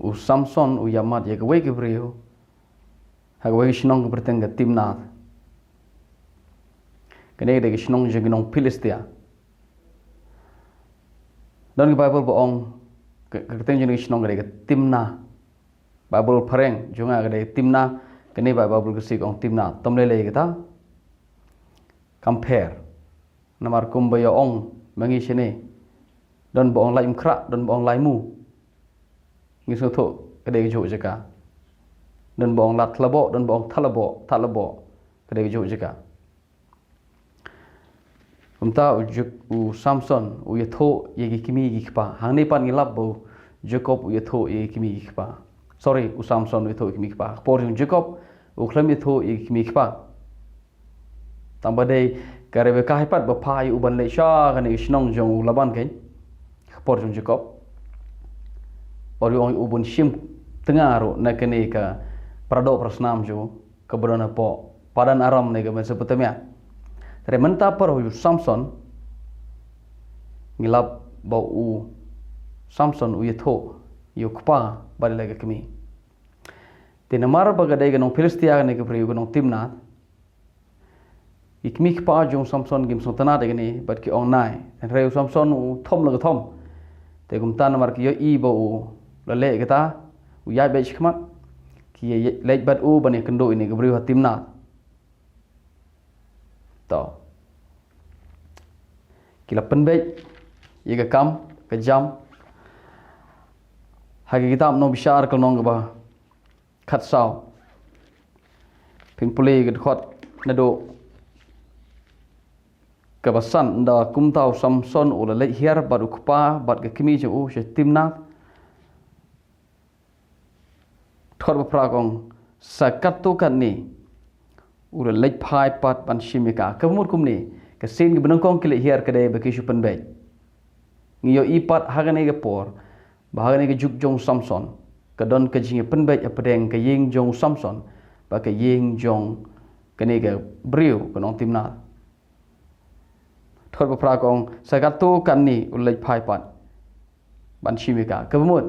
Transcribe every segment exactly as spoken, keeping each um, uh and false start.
u Samson u ïamad ïa kawei ka briew ha kawei ka shnong ka kyrteng ka Timnath. Kane ka dei ka shnong jong ki nong Philistia. Don ka Baibl ba ong ka, ka kyrteng jong ka shnong ka dei ka Timna. Baibl phareng jong nga ka dei Timna, kane ba Baibl Khasi ka ong Timna. Tom lei lei kata. Kam pher. Namar kumba ïa ong ma ngi shane, don ba ong Laitumkhrah, don ba ong Laimu. Ngi sngewthuh ka dei ka juh jaka. Don ba ong Lad Thlaboh, don ba ong Thlaboh, Thlaboh, ka dei ka juh jaka. Kumta u Juk, u Samson u ïathuh ïa ki kmie ki kpa. Hangne pat ngi lap ba u Jakob u ïathuh ïa ki kmie ki kpa. Sorry, u Samson u ïathuh ïa ki kmie ki kpa. Ka por jong u Jakob u khlem ïathuh ïa ki kmie ki kpa. Tang ba dei ka Rebeka hi pat ba phah ïa u ban leit sha kane ka shnong jong u Laban kein. Ka por jong u Jakob. Or ïa ong u ban shim tnga ruh na kane ka paradoh parasnam jong u kaba don hapoh Padan Aram ne ka Mesopotamia. Te mynta pat u Samson, ngi lap ba u Samson u ïathuh ïa u kpa bad ïa la ka kmie. Te namar ba ka dei ka nong Philistia kane ka briew ka nong Timnath. Ki kmie ki kpa jong u Samson kim sngewtynnat ïa kane bad ki ong nai. Hynrei u Samson u thom la ka thom. Te kumta namar ki ïohi ba u la leh kata, u ïaid beit shakhmat. Ki ïa leit bad u ban ïakynduh ïa kane ka briew ha Timnath. To. Ki la pynbeit ïa ka kam ka jam ha ka kitab Nongbishar ka lynnong kaba khatsaw. Phin pule ka dkhot naduh kaba san, ynda kumta u Samson u la leit hiar bad u kpa bad ka kmie jong u sha Timnath. Dkhot ba phra ka ong, sa katto katne u la leit phai pat ban shim ïa ka. Kaba mut kumne, ka sien kaba nyngkong ki leit hiar ka dei ba ki shu pynbeit. Ngi ïohi pat ha kane ka por ba ha kane ka juk jong u Samson ka don ka jingïapynbeit hapdeng ka ïing jong u Samson bad ka ïing jong kane ka briew ka nong Timnath. Dkhot ba phra ka ong, sa katto katne u la leit phai pat ban shim ïa ka. Kaba mut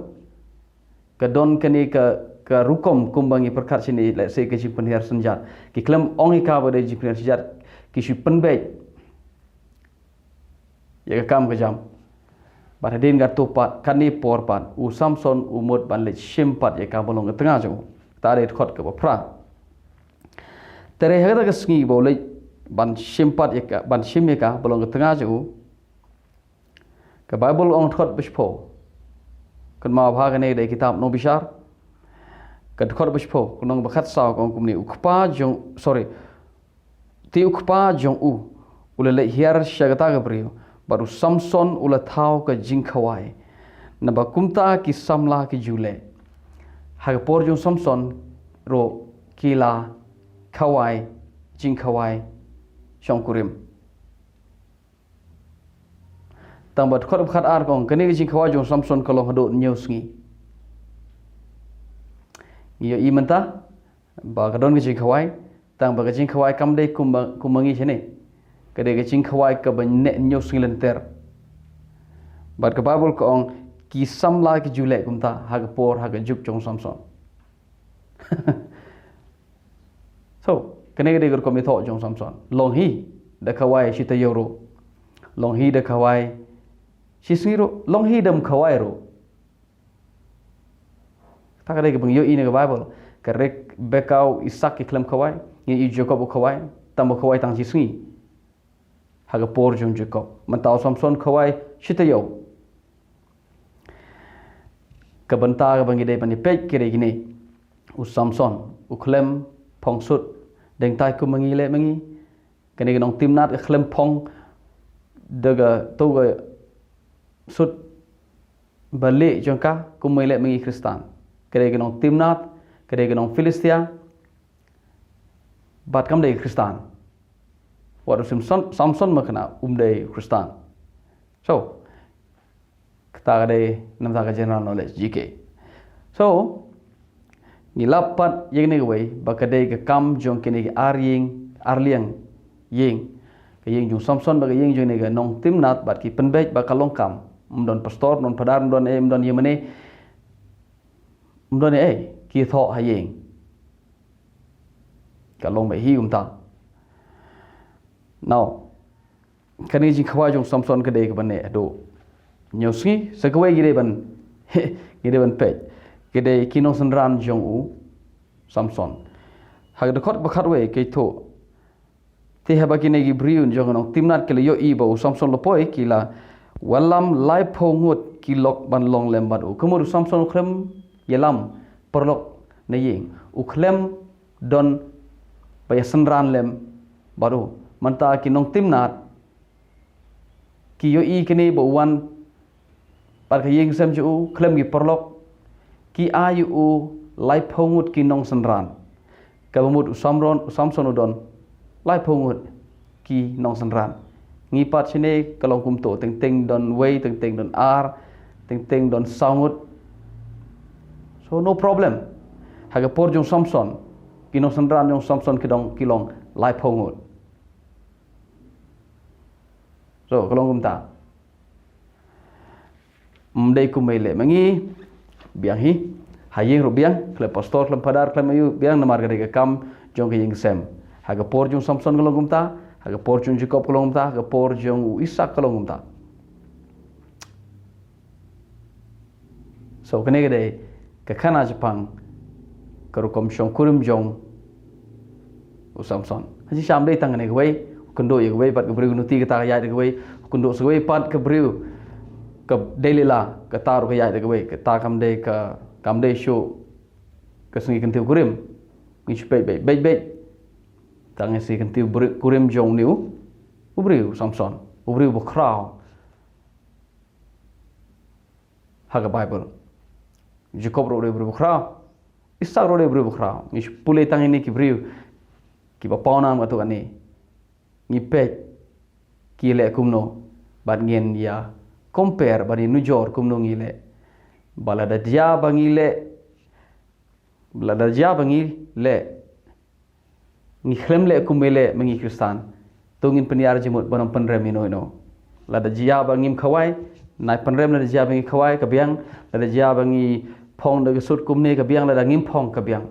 ka don kane ka, ka rukom kumba ngi pyrkhat shane, let's say, ka jingpynhiar synjat. Ki khlem ong ïa ka ba dei jingpynhiar synjat, ki shu pynbeit ïa ka kam ka jam. Bad hadien katto pat, kane por pat u Samson u mut ban leit shim pat ïa ka ba long ka tnga jong u. Kata dei dkhot kaba phra. Te hynrei ha kata ka sngi ba u leit ban shim pat ïa ka, ban shim ïa ka ba long ka tnga jong u, ka Baibl ong dkhot ba shiphew. Kynmaw ba ha kane ka dei kitab Nongbishar. Ka dkhot ba shiphew, ka lynnong ba khatsaw ka ong kumne, u kpa jong, sorry. Te u kpa jong u u la leit hiar sha kata ka briew bad u Samson u la thaw ka jingkhawai. Naba kumta ki samla ki ju leh. Ha ka por jong u Samson ruh ki la khawai jingkhawai shongkurim. Tang ba dkhot ba khatar ka ong, kane ka jingkhawai jong u Samson ka long haduh hynñiew sngi. Ngi ïohi mynta ba ka don ka jingkhawai, tang ba ka jingkhawai kam dei kumba, kumba ngi shane. Ka dei ka jingkhawai kaba neh hynñiew sngi lynter. Bad ka Baibl ka ong ki samla ki ju leh kumta ha ka por, ha ka juk jong u Samson. So, kane ka dei ka rukom ïathoh jong u Samson. Long hi da khawai shi taïew ruh, long hi da khawai shi sngi ruh, long hi dam khawai ruh. Kata ka dei kaba ngi ïohi na ka Baibl. Ka Rebeka, u Isaak ki khlem khawai, ngi ïohi u Jakob u khawai, tang ba khawai tang shi sngi. Ha ka por jong u Jakob. Mynta u Samson khawai shi taïew. Ka bynta kaba ngi dei ban ïa peit ka dei kine. U Samson u khlem phong sut deng tai kumba ngi leh ma ngi. Kane ka nong Timnath ka khlem phong da kato ka sut ba lieh jong ka kumba ngi leh ma ngi Khristan. Ka dei ka nong Timnath, ka dei ka nong Philistia. Bad kam dei Khristan. Wat u Samson, Samson ma kane um dei Khristan. So, kata ka dei namar ka general knowledge, G K. So, ngi lap pat ïa kane kawei ba ka dei ka kam jong kine ki ar ïing, ar liang ïing. Ka ïing jong u Samson bad ka ïing jong kane ka nong Timnath bad ki pynbeit ba ka long kam. Ym don pastor, ym don phadar, ym don eh, ym don ïa mane. Ym don ei ki thoh ha ïing. Ka long beit hi kumta. Now, kane ka jingkhawai jong Samson ka dei kaba neh haduh hynñiew sngi. Sa kawei ngi dei ban ngi dei ban peit, ka dei ki nongsynran jong u Samson. Ha ka dkhot ba khatwei ka ïathuh, te haba kine ki briew jong ka nongtimnat ki la ïohi ba u Samson la poi, ki la wallam laiphew ngut ki lok ban long lem bad u. Ka mut u Samson u khlem ïalam paralok na ïing, u khlem don ba ïasynran lem bad u. Mynta ki nongtimnat ki ïohi kane ba u wan bad ka ïing sem jong u khlem ki paralok, ki ai u laiphew ngut ki nongsynran. Kaba mut u Samron, u Samson u don laiphew ngut ki nongsynran. Ngi pat shane ka long kumto, teng teng don wei, teng teng don ar, teng teng don saw ngut. So no problem. Ha ka por jong Samson, ki nongsynran jong Samson ki dong, ki long laiphew ngut. So ka long kumta. Ym dei kumba ïaleh ma ngi, biang hi. Ha ïing ruh biang, khlem pastor, khlem phadar, khlem aïu, biang namar ka dei ka kam jong ka ïing sem. Ha ka por jong Samson ka long kumta, ha ka por jong Jakob ka long kumta, ha ka por jong u Isak ka long kumta. So kane ka dei ka khana jingpang ka rukom shongkurim jong u Samson. Ha jingshisha ym dei tang kane kawei, u kynduh ïa kawei pat ka briew, u kynduh sa kawei pat ka briew, ka Delilah, kata ruh ka ïaid da kawei, kata kam dei ka, kam dei shuh ka sngi kyntiew kurim. Ngi shu peit beit, beit beit. Tang ïa sngi kyntiew kurim jong une u briew, u Samson, u briew ba khraw ha ka Baibl. Jakob ruh u dei u briew ba khraw, Isak ruh u dei u briew ba khraw. Ngi shu pule tang ïa kine ki briew kiba pawnam katto katne. Ngi peit ki leh kumno bad ngin ïa compare bad ïa nujor kumno ngi leh. Ba lada jia ba ngi leh, lada jia ba ngi leh, ngi khlem leh kumba leh ma ngi Khristan, to ngin pynïar jingmut ban ym pynrem ïa no ïa no. Lada jia ba ngim khawai, nai pynrem, lada jia ba ngi khawai ka biang, lada jia ba ngi phong da ka suit kumne ka biang, lada ngim phong ka biang.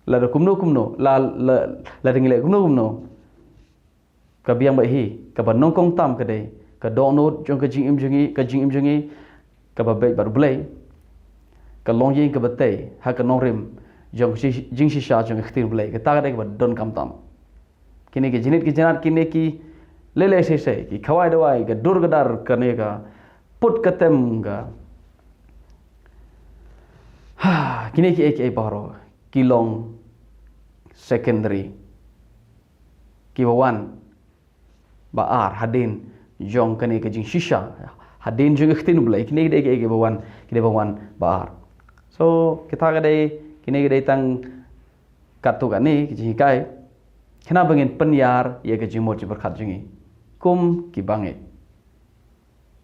Lada kumno kumno, la, la, lada ngi leh kumno kumno, ka biang beit hi, kaba nyngkong tam ka dei ka dohnud jong ka jingim jong ngi, ka jingim jong ngi kaba beit bad U Blei, ka longïing kaba tei ha ka nongrim jong ka jingshisha jong ka ktien U Blei. Kata ka dei kaba donkam tam. Kine ki jinit ki jinat, kine ki lei lei sei sei, ki khawai dawai, ka dur ka dar, kane ka put ka tem, ka, ha, kine kiei kiei baroh ki long secondary. Kiba wan ba ar hadien jong kane ka jingshisha, hadien jong ka ktien U Blei, kine ki dei kiei kiei ba wan, ki dei ba wan ba ar. So kita ka dei, kine ki dei tang katto katne ki jinghikai, khnang ba ngin pynïar ïa ka jingmut jingpyrkhat jong ngi kum ki bangeit.